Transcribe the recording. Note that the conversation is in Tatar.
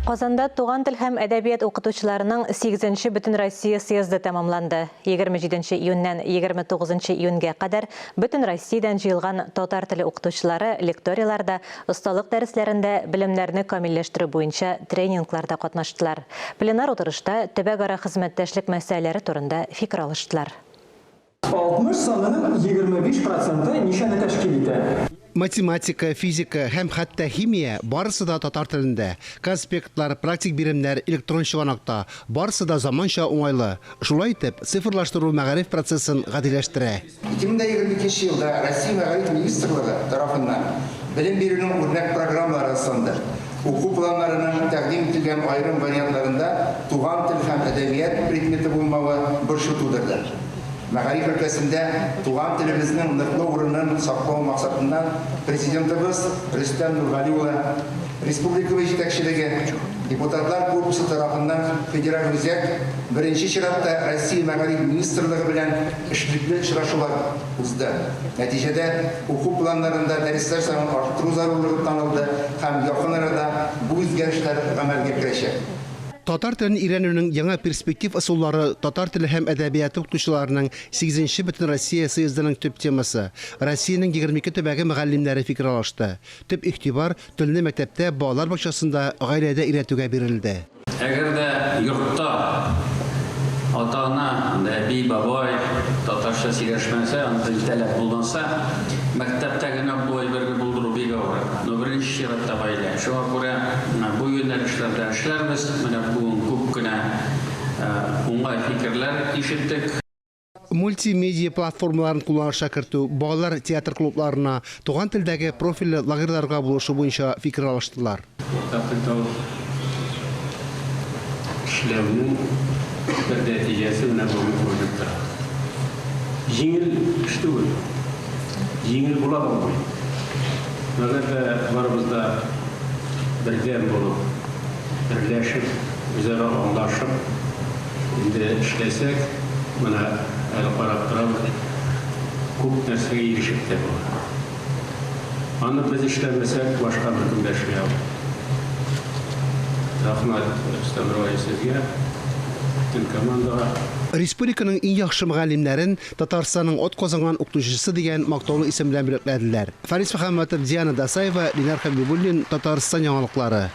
Казанда туган тел һәм әдәбият укытучыларының сигезенче Бөтенроссия съезды тәмамланды. 27 июньнән 29 июньгә кадәр бөтен Россиядән җыелган татар теле укытучылары лекторийларда, осталык дәресләрендә белемнәрне камилләштерү буенча тренингларда катнаштылар. Пленар утырышта төбәкара хезмәттәшлек мәсьәләләре турында фикер алыштылар. 60 санының 25 проценты ничәне тәшкил итә? Математика, физика һәм хәтта химия, барысы да татар телендә. Конспектлар, практик биремнәр электрон чыганакта, барысы да заманча уңайлы. Шулай итеп, цифрлаштыру мәгариф процессын гадиләштерә. 2022 елда Россия Мәгариф министрлыгы тарафыннан белем бирүнең үрнәк программалары расланды. Уку планнарының тәкъдим ителгән аерым вариантларында туган тел һәм әдәбият предметы булмавы борчу тудырды. Мәгариф өлкәсендә туган телебезнең ныклы урынын саклау максатыннан Президентыбыз Рөстәм Нургали улы, республикабыз җитәкчелеге, депутатлар корпусы тарафыннан федераль үзәк, беренче чиратта Россия Мәгариф министрлыгы белән эшлекле очрашулар узды. Нәтиҗәдә, уку планнарында дәресләр санын арттыру зарурлыгы танылды һәм якын арада бу үзгәрешләр гамәлгә керәчәк. Татар телен өйрәнүнең яңа перспектив ысуллары татар теле һәм әдәбияты укытучыларының сигезенче Бөтенроссия съездының төп темасы. Россиянең 22 төбәге мөгаллимнәре фикер алышты. Төп игътибар телне мәктәптә, балалар бакчасында, гаиләдә өйрәтүгә бирелде. Әгәр дә йортта ата-ана, әби, бабай татарча сөйләшмәсә, андый таләп булмаса, мәктәптә генә бу әйберне булдыру бик авыр. Но беренче чиратта гаилә. Шуңа күрә бу юнәлешләрдә эшләрбез. Менә бүген күп кенә уңай фикерләр ишеттек. Мультимедиа платформаларын кулланышка кертү, балалар театр клубларына, туган телдәге профильле лагерьларга булышу буенча фикер алыштылар. Уртак тел табып эшләүнең бер нәтиҗәсе менә бүген күренеп тора. Җиңел эш түгел. Җиңел була да алмый. Мәгәр дә барыбыз да бердәм булып, берләшеп, үзара аңлашып, Инде эшләсәк, менә әле карап торабыз, күп нәрсәгә ирешеп тә була. Аны без эшләмәсәк, башка беркем дә эшли алмый. Рәхмәт, Рөстәм Нургалиевич, сезгә, бөтен командага. Республиканың иң яхшы мөгаллимнәрен Татарстанның атказанган укытучысы дигән мактаулы исем белән бүләкләделәр. Фарис Мөхәммәтов, Диана Дасаева, Ленар Хәбибуллин, Татарстан яңалыклары.